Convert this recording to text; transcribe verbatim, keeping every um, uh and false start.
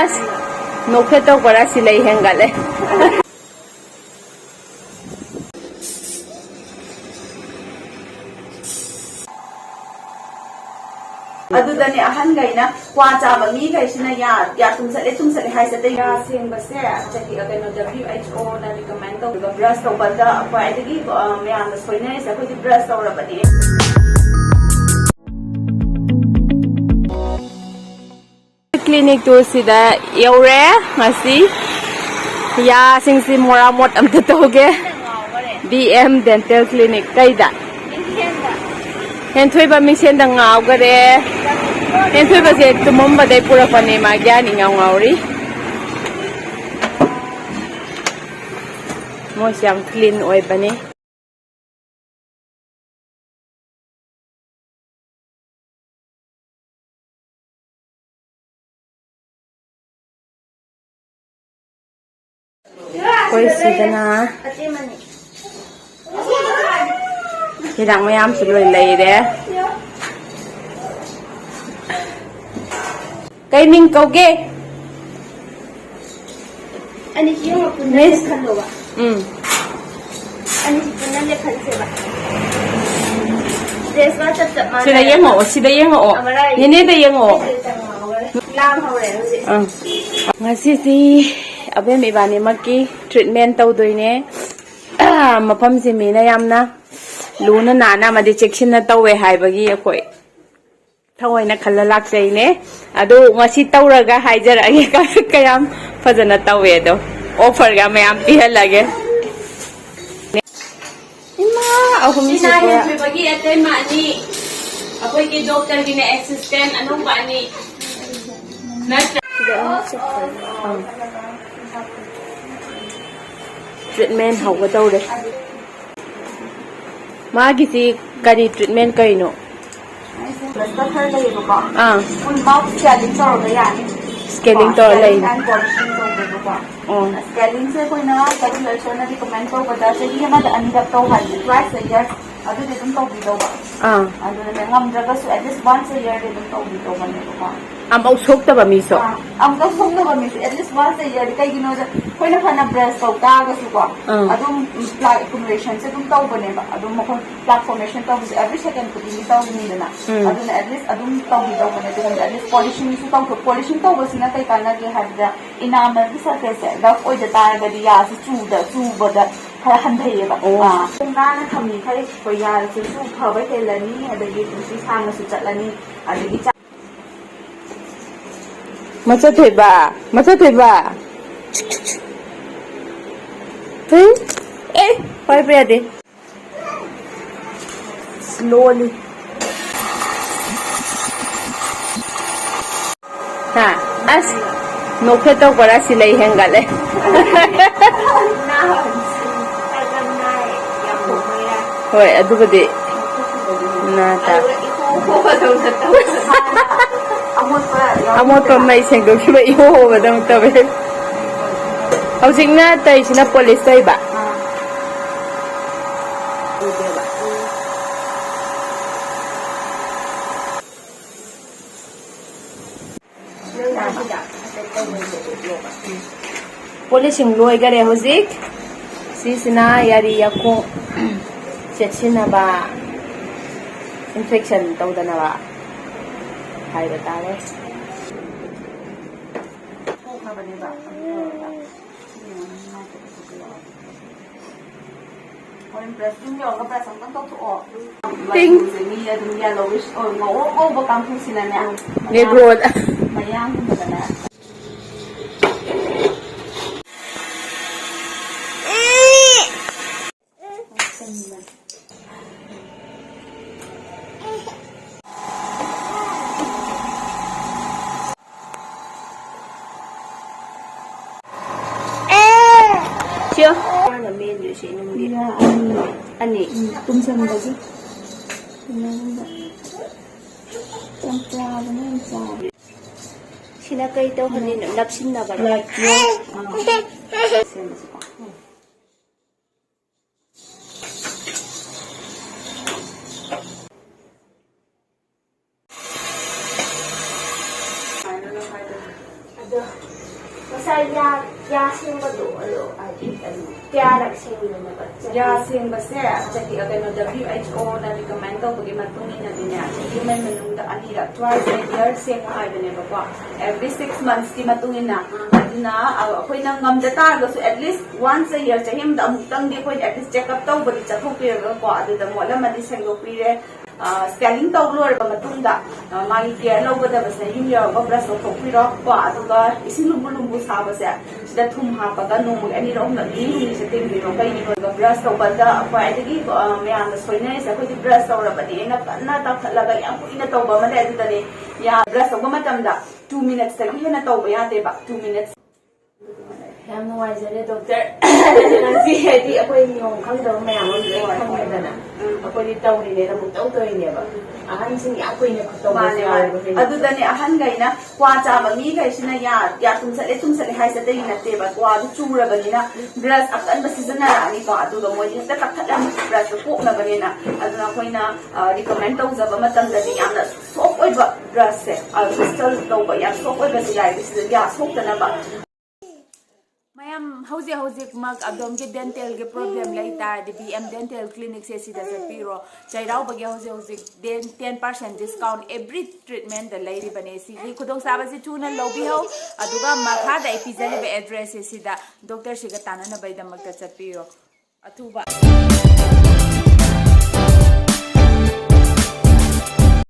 ꯑꯁ, ꯅꯣꯛꯐꯦꯠ ꯇꯧꯕꯔꯥ ꯁꯤ ꯂꯩ ꯍꯦꯟꯒꯠꯂꯦ꯫ ꯑꯗꯨꯗꯅꯦ ꯑꯍꯟꯈꯩꯅ, ꯀ꯭ꯋꯥ ꯆꯥꯕ ꯃꯤꯈꯩꯁꯤꯅ ꯌꯥ, ꯌꯥ ꯇꯨꯝꯁꯠꯂꯦ, ꯇꯨꯝꯁꯠꯂꯦ ꯍꯥꯏꯁꯦ꯫ ꯑꯇꯩ ꯌꯥ ꯁꯦꯡꯕꯁꯦ ꯆꯍꯤ, ꯀꯩꯅꯣ, W H O ꯅ recommend ꯇꯧꯔꯤꯕ brush ꯇꯧꯕꯗ ꯈ꯭ꯋꯥꯏꯗꯒꯤ, ꯑ, ꯃꯌꯥꯝꯅ ꯁꯣꯏꯅꯔꯤꯁꯦ ꯑꯩꯈꯣꯏꯗꯤ brush ꯇꯧꯔꯕꯅꯦ꯫ Clinic ꯇꯨ ꯁꯤꯗ ꯌꯧꯔꯦ ꯉꯁꯤ꯫ ꯌꯥꯁꯤꯡꯁꯤ ꯃꯣꯔꯥ ꯃꯣꯠ ꯑꯝꯇ ꯇꯧꯒꯦ꯫ B M Dental Clinic꯫ ꯀꯩꯗ? ꯍꯦꯟꯊꯣꯏꯕ ꯃꯤꯡꯁꯦꯟꯗ ꯉꯥꯎꯈꯔꯦ꯫ ꯍꯦꯟꯊꯣꯏꯕꯁꯦ ꯇꯨꯝꯃꯝꯕꯗꯩ ꯄꯨꯔꯛꯄꯅꯦ, ꯃꯥ ꯒ꯭ꯌꯥꯟ ꯏꯉꯥꯎ ꯉꯥꯎꯔꯤ꯫ ꯃꯣꯏꯁꯦ ꯌꯥꯝ clean ꯑꯣꯏꯕꯅꯤ꯫ ꯑꯩꯈꯣꯏ ꯁꯤꯗꯅ ꯍꯤꯗꯥꯛ ꯃꯌꯥꯝꯁꯨ ꯂꯣꯏ ꯂꯩꯔꯦ꯫ ꯀꯩ ꯃꯤꯡ ꯀꯧꯒꯦ? ꯑꯅꯤꯁꯤ ꯌꯦꯡꯉꯣ, ꯄꯨꯟꯅ ꯃꯤꯁ꯫ ꯈꯜꯂꯣꯕ꯫ ꯎꯝ꯫ ꯑꯅꯤꯁꯤ ꯄꯨꯟꯅ ꯂꯦꯞꯈꯠꯁꯦꯕ꯫ Dress ꯃꯥ ꯆꯞ ꯆꯞ ꯁꯤꯗ ꯃꯥꯟꯅꯔꯦ꯫ ꯌꯦꯡꯉꯛꯑꯣ, ꯁꯤꯗ ꯌꯦꯡꯉꯛꯑꯣ꯫ ꯑꯃꯔꯥꯏ꯫ ꯅꯦꯅꯦꯗ ꯌꯦꯡꯉꯛꯑꯣ꯫ ꯂꯥꯡ ꯍꯧꯔꯦ ꯍꯧꯖꯤꯛ꯫ ꯑꯪ꯫ ꯉꯁꯤꯁꯤ ꯑꯕꯦꯝ ꯏꯕꯥꯅꯤꯃꯛꯀꯤ treatment ꯇꯧꯗꯣꯏꯅꯦ꯫ ꯃꯐꯝꯁꯤ ꯃꯤꯅ ꯌꯥꯝꯅ ꯂꯨꯅ ꯅꯥꯟꯅ ꯑꯃꯗꯤ ꯆꯦꯛꯁꯤꯟꯅ ꯇꯧꯋꯦ ꯍꯥꯏꯕꯒꯤ ꯑꯩꯈꯣꯏ ꯊꯑꯣꯏꯅ ꯈꯜꯂ ꯂꯥꯛꯆꯩꯅꯦ꯫ ꯑꯗꯨ ꯉꯁꯤ ꯇꯧꯔꯒ ꯍꯥꯏꯖꯔꯛꯑꯒꯦ ꯀꯌꯥꯝ ꯐꯖꯅ ꯇꯧꯋꯦ ꯑꯗꯣ꯫ Offer ꯒ ꯃꯌꯥꯝ ꯄꯤꯍꯜꯂꯒꯦ꯫ ꯏꯃꯥ, ꯑꯍꯨꯝꯁꯤ ꯁꯤꯅ ꯄꯨꯔꯥ ꯍꯦꯟꯊꯣꯏꯕꯒꯤ ꯑꯇꯩꯃ ꯑꯅꯤ, ꯑꯩꯈꯣꯏꯒꯤ doctor ꯒꯤꯅ assistant ꯑꯅꯧꯕ ꯑꯅꯤ꯫ ꯅꯠꯇ꯭ꯔ? ꯁꯤꯗ ꯑꯃ ꯆꯠꯈ꯭ꯔꯦ꯫ ꯑꯪ꯫ Treatment ꯍꯧꯒꯗꯧꯔꯦ꯫ ꯃꯥꯒꯤꯁꯤ ꯀꯔꯤ treatment ꯀꯩꯅꯣ? Plus ꯈꯔ ꯂꯩꯌꯦꯕꯀꯣ꯫ ꯑꯥ꯫ Full mouth scaling ꯇꯧꯔꯒ ꯌꯥꯅꯤ꯫ Scaling ꯇꯧꯔ ꯂꯩ꯫ Scaling and polishing ꯇꯧꯕꯗꯣꯀꯣ꯫ ꯑꯣ꯫ Scaling ꯁꯦ ꯑꯩꯈꯣꯏꯅ W H O ꯅ recommend ꯇꯧꯕꯗ ꯆꯍꯤ ꯑꯃꯗ ꯑꯅꯤꯔꯛ ꯇꯧ ꯍꯥꯏꯕꯅꯦ, twice a year꯫ ꯑꯗꯨꯗꯤ ꯑꯗꯨꯝ ꯇꯧꯕꯤꯗꯧꯕ꯫ ꯑꯥ꯫ ꯑꯗꯨꯅꯅꯦ, ꯉꯝꯗ꯭ꯔꯒꯁꯨ at least once a year ꯗꯤ ꯑꯗꯨꯝ ꯇꯧꯕꯤꯗꯧꯕꯅꯦꯕꯀꯣ꯫ ꯑꯃꯐꯥꯎ ꯁꯣꯛꯇꯕ ꯃꯤꯁꯨ꯫ ꯑꯥ, ꯑꯃꯨꯛꯇ ꯁꯣꯛꯇꯕ ꯃꯤꯁꯨ, at least once a year꯫ ꯀꯩꯒꯤꯅꯣꯗ, ꯑꯩꯈꯣꯏꯅ ꯐꯅ ꯕ꯭ꯔꯁ ꯇꯧ ꯇꯥꯔꯒꯁꯨꯀꯣ, ꯑꯥ꯫ ꯑꯗꯨꯝ ꯄ꯭ꯂꯥꯛ ꯑꯦꯀꯨꯃꯨꯂꯦꯁꯟꯁꯦ ꯑꯗꯨꯝ ꯇꯧꯕꯅꯦꯕ꯫ ꯑꯗꯨꯝ ꯃꯈꯣꯏ ꯄ꯭ꯂꯥꯛ ꯐꯣꯔꯃꯦꯁꯟ ꯇꯧꯕꯁꯦ ꯑꯦꯕ꯭ꯔꯤ ꯁꯦꯀꯦꯟ ꯈꯨꯗꯤꯡꯒꯤ ꯇꯧꯔꯤꯅꯤꯗꯅ꯫ ꯎꯝ꯫ ꯑꯗꯨꯅ at least ꯑꯗꯨꯝ ꯇꯧꯕꯤꯗꯧꯕꯅꯦ꯫ ꯑꯗꯨꯒꯨꯝꯕꯗ at least ꯄꯣꯂꯤꯁꯤꯡꯁꯨ ꯇꯧꯊꯣꯛ꯫ ꯄꯣꯂꯤꯁꯤꯡ ꯇꯧꯕꯁꯤꯅ ꯀꯩ ꯀꯥꯟꯅꯒꯦ ꯍꯥꯏꯕꯗ, ꯏꯅꯥꯃꯦꯜꯒꯤ ꯁꯔꯐꯦꯁꯁꯦ ꯔꯐ ꯑꯣꯏꯗ ꯇꯥꯔꯒꯗꯤ ꯌꯥꯁꯤ ꯆꯨꯗ-, ꯆꯨꯕꯗ ꯈꯔ ꯍꯟꯊꯩꯌꯦꯕ꯫ ꯑꯣ꯫ ꯑꯥ꯫ ꯅꯥꯟꯅ ꯊꯝꯃꯤꯈꯩ ꯑꯩꯈꯣꯏ ꯌꯥꯁꯤꯁꯨ ꯐꯕ ꯍꯦꯜꯂꯅꯤ, ꯑꯗꯒꯤ ꯄꯨꯟꯁꯤ ꯁꯥꯡꯅꯁꯨ ꯆꯠꯂꯅꯤ, ꯑꯗꯒꯤ ꯆꯥ- ꯃꯆꯥ ꯊꯣꯏꯕ, ꯃꯆꯥ ꯊꯣꯏꯕ꯫ ꯍꯨꯝ? ꯑꯦ, ꯄꯥꯏꯕ ꯌꯥꯗꯦ꯫ Slowly. ꯍꯥ? ꯑꯁ, ꯅꯣꯛꯐꯦꯠ ꯇꯧꯕꯔꯥ ꯁꯤ ꯂꯩ ꯍꯦꯟꯒꯠꯂꯦ꯫ ꯍꯣꯏ, ꯑꯗꯨꯕꯨꯗꯤ ꯅꯥ ꯇꯥ꯫ ꯑꯃꯣꯠꯄ ꯃꯩ ꯁꯦꯡꯗꯣꯛꯈꯤꯕ ꯏꯍꯣ ꯍꯣꯕꯗꯧꯅ ꯇꯧꯋꯦ꯫ ꯍꯧꯖꯤꯛꯅ ꯇꯩꯁꯤꯅ ꯄꯣꯂꯤꯁ ꯇꯩꯕ꯫ ꯄꯣꯂꯤꯁꯤꯡ ꯂꯣꯏꯈꯔꯦ ꯍꯧꯖꯤꯛ꯫ ꯁꯤꯁꯤꯅ ꯌꯥꯔꯤ ꯌꯥꯈꯣꯡ ꯆꯦꯠꯁꯤꯟꯅꯕ, ꯏꯟꯐꯦꯛꯁꯟ ꯇꯧꯗꯅꯕ ꯍꯥꯏꯕ ꯇꯥꯔꯦ꯫ ꯍꯣꯔꯦꯟ ꯕ꯭ꯔꯁ ꯌꯨꯝ ꯌꯧꯔꯒ ꯕ꯭ꯔꯁ ꯑꯝꯇꯪ ꯇꯧꯊꯣꯛꯑꯣ꯫ ꯄꯤꯡ꯫ ꯃꯆꯨꯁꯦ ꯃꯤ ꯑꯗꯨꯝ ꯌꯦꯜꯂꯣꯋꯤꯁ ꯑꯣꯏ ꯉꯧꯔꯣꯛ ꯉꯧꯕ ꯀꯥꯡꯕꯨꯁꯤꯅꯅꯦ꯫ ꯅꯦꯒ꯭ꯔꯣꯗ꯫ ꯃꯌꯥꯡꯒꯨꯝꯕꯗꯅꯦ꯫ ꯁꯤꯌꯣ꯫ ꯃꯥꯅ ꯃꯦꯟꯗꯣꯏꯁꯦ ꯏꯅꯨꯡꯒꯤ꯫ ꯄꯤꯌꯥ ꯑꯅꯤ꯫ ꯑꯅꯤ꯫ ꯎꯝ, ꯄꯨꯝꯁꯟꯕꯒꯤ꯫ ꯀꯩꯅꯣꯒꯨꯝꯕ꯫ ꯆꯝꯄ꯭ꯔꯥꯒꯨꯝꯕ ꯌꯥꯝ ꯆꯥꯕ꯫ ꯁꯤꯅ ꯀꯩ ꯇꯧꯍꯜꯂꯤꯅꯣ? ꯅꯞꯁꯤꯟꯅꯕꯔꯣ? ꯂꯥꯏꯠ ꯕ꯭ꯂꯣ꯫ ꯑꯥ꯫ ꯁꯦꯝꯕꯁꯤꯀꯣ꯫ ꯁꯥꯔ, ꯌꯥ, ꯌꯥ ꯁꯦꯝꯕꯗꯣ ꯑꯗꯣ ꯍꯥꯏꯗꯤ ꯑꯗꯨꯝ ꯀꯌꯥꯔꯛ ꯁꯦꯝꯗꯣꯏꯅꯣꯕ? ꯆꯍꯤ? ꯌꯥ ꯁꯦꯝꯕꯁꯦ ꯆꯍꯤ, ꯀꯩꯅꯣ, W H O ꯅ recommend ꯇꯧꯕꯒꯤ ꯃꯇꯨꯡ ꯏꯟꯅꯗꯤꯅꯦ, ꯆꯍꯤ ꯑꯃꯒꯤ ꯃꯅꯨꯡꯗ ꯑꯅꯤꯔꯛ, twice a year ꯁꯦꯝꯃꯣ ꯍꯥꯏꯕꯅꯦꯕꯀꯣ, every six months ꯀꯤ ꯃꯇꯨꯡ ꯏꯟꯅ꯫ ꯑꯗꯨꯅ, ꯑ, ꯑꯩꯈꯣꯏꯅ ꯉꯝꯗ ꯇꯥꯔꯒꯁꯨ at least once a year, ꯆꯍꯤ ꯑꯃꯗ ꯑꯃꯨꯛꯇꯪꯗꯤ ꯑꯩꯈꯣꯏꯅ at least check up ꯇꯧꯕꯗꯤ ꯆꯠꯊꯣꯛꯄꯤꯔꯒꯀꯣ, ꯑꯗꯨꯗ ꯃꯣꯠꯂꯝꯃꯗꯤ ꯁꯦꯡꯗꯣꯛꯄꯤꯔꯦ꯫ ꯁ꯭ꯀꯦꯂꯤꯡ ꯇꯧꯕ ꯂꯣꯏꯔꯕ ꯃꯇꯨꯡꯗ, ꯑ, ꯃꯥꯒꯤ ꯀꯦꯌꯔ ꯂꯧꯒꯗꯕꯁꯦ ꯌꯨꯝ ꯌꯧꯔꯒ ꯕ꯭ꯔꯁ ꯇꯧꯊꯣꯛꯄꯤꯔꯣ ꯀꯣ꯫ ꯑꯗꯨꯒ ꯏꯁꯤꯡ ꯂꯨꯝꯕꯨ ꯂꯨꯝꯕꯨ ꯁꯥꯕꯁꯦ, ꯁꯤꯗ ꯊꯨꯝ ꯍꯥꯞꯄꯒ ꯅꯣꯡꯃꯒꯤ ꯑꯅꯤꯔꯛ ꯑꯍꯨꯝꯂꯛ, ꯅꯤꯅꯤ ꯍꯨꯝꯅꯤꯁꯦ ꯇꯤꯡꯕꯤꯔꯣ꯫ ꯀꯩꯒꯤꯅꯣꯗ, ꯕ꯭ꯔꯁ ꯇꯧꯕꯗ ꯑꯩꯈꯣꯏ ꯈ꯭ꯋꯥꯏꯗꯒꯤ, ꯑ, ꯃꯌꯥꯝꯅ ꯁꯣꯏꯅꯔꯤꯁꯦ, ꯑꯩꯈꯣꯏꯗꯤ ꯕ꯭ꯔꯁ ꯇꯧꯔꯕꯅꯦꯅ ꯀꯟꯅ ꯇꯛꯊꯠꯂꯒ ꯌꯥꯝ ꯀꯨꯏꯅ ꯇꯧꯕ ꯑꯃ ꯂꯩ꯫ ꯑꯗꯨꯗꯅꯦ, ꯌꯥ-, ꯕ꯭ꯔꯁ ꯇꯧꯕ ꯃꯇꯝꯗ two minutes ꯇꯒꯤ ꯍꯦꯟꯅ ꯇꯧꯕ ꯌꯥꯗꯦꯕ꯫ Two minutes꯫ ꯌꯥꯝ ꯅꯨꯡꯉꯥꯏꯖꯔꯦ, ꯗꯣꯛꯇꯔ꯫ ꯉꯁꯤ ꯍꯥꯏꯗꯤ ꯑꯩꯈꯣꯏ ꯅꯤꯌꯣꯝ ꯈꯪꯗꯕ ꯃꯌꯥꯝ ꯑꯃ ꯂꯣꯏ ꯈꯪꯉꯦꯗꯅ꯫ ꯎꯝ꯫ ꯑꯩꯈꯣꯏꯗꯤ ꯇꯧꯔꯤꯅꯦꯅ ꯑꯃꯨꯛꯇꯧ ꯇꯧꯔꯤꯅꯦꯕ꯫ ꯑꯍꯟꯁꯤꯡ ꯌꯥꯝ ꯀꯨꯏꯅ ꯇꯧꯕꯁꯨ ꯃꯥꯅꯦ, ꯃꯥꯅꯦ꯫ ꯌꯥꯎꯋꯦꯕ ꯀꯩꯅꯣ꯫ ꯑꯗꯨꯗꯅꯦ ꯑꯍꯟꯈꯩꯅ ꯀ꯭ꯋꯥ ꯆꯥꯕ ꯃꯤꯈꯩꯁꯤꯅ ꯌꯥ, ꯌꯥ ꯇꯨꯝꯁꯠꯂꯦ, ꯇꯨꯝꯁꯠꯂꯦ ꯍꯥꯏꯁꯦ ꯑꯇꯩꯒꯤ ꯅꯠꯇꯦꯕ, ꯀ꯭ꯋꯥꯗꯨ ꯆꯨꯔꯕꯅꯤꯅ ꯕ꯭ꯔꯁ ꯑꯀꯟꯕ ꯁꯤꯖꯤꯟꯅꯔꯛꯑꯅꯤꯀꯣ, ꯑꯗꯨꯒ ꯃꯣꯏꯗꯤ ꯍꯦꯛꯇ ꯀꯛꯊꯠꯂꯅꯤ ꯕ꯭ꯔꯁꯇꯨ ꯀꯣꯛꯅꯕꯅꯤꯅ꯫ ꯑꯗꯨꯅ ꯑꯩꯈꯣꯏꯅ, ꯑ, recommend ꯇꯧꯖꯕ ꯃꯇꯝꯗꯗꯤ ꯌꯥꯝꯅ soft ꯑꯣꯏꯕ ꯕ꯭ꯔꯁꯁꯦ, ꯑ, crystal ꯇꯧꯕ ꯌꯥꯝ soft ꯑꯣꯏꯕꯁꯦ ꯌꯥꯏ, ꯁꯤꯗ ꯌꯥ ꯁꯣꯛꯇꯅꯕ꯫ ꯃꯌꯥꯝ ꯍꯧꯖꯤꯛ ꯍꯧꯖꯤꯛꯃꯛ ꯑꯗꯣꯝꯒꯤ dental ꯒꯤ problem ꯂꯩ ꯇꯥꯔꯗꯤ, B M Dental Clinic ꯁꯦ ꯁꯤꯗ ꯆꯠꯄꯤꯔꯣ꯫ ꯆꯩꯔꯥꯎꯕꯒꯤ ꯍꯧꯖꯤꯛ ꯍꯧꯖꯤꯛ ten percent discount every treatment ꯇ ꯂꯩꯔꯤꯕꯅꯦ꯫ ꯁꯤꯒꯤ ꯈꯨꯗꯣꯡꯆꯥꯕꯁꯤ ꯊꯨꯅ ꯂꯧꯕꯤꯍꯧ꯫ ꯑꯗꯨꯒ ꯃꯈꯥꯗ ꯑꯩ ꯄꯤꯖꯔꯤꯕ address ꯁꯦ ꯁꯤꯗ ꯗꯣꯛꯇꯔꯁꯤꯒ ꯇꯥꯟꯅꯅꯕꯒꯤꯗꯃꯛꯇ ꯆꯠꯄꯤꯔꯣ꯫ ꯑꯊꯨꯕ꯫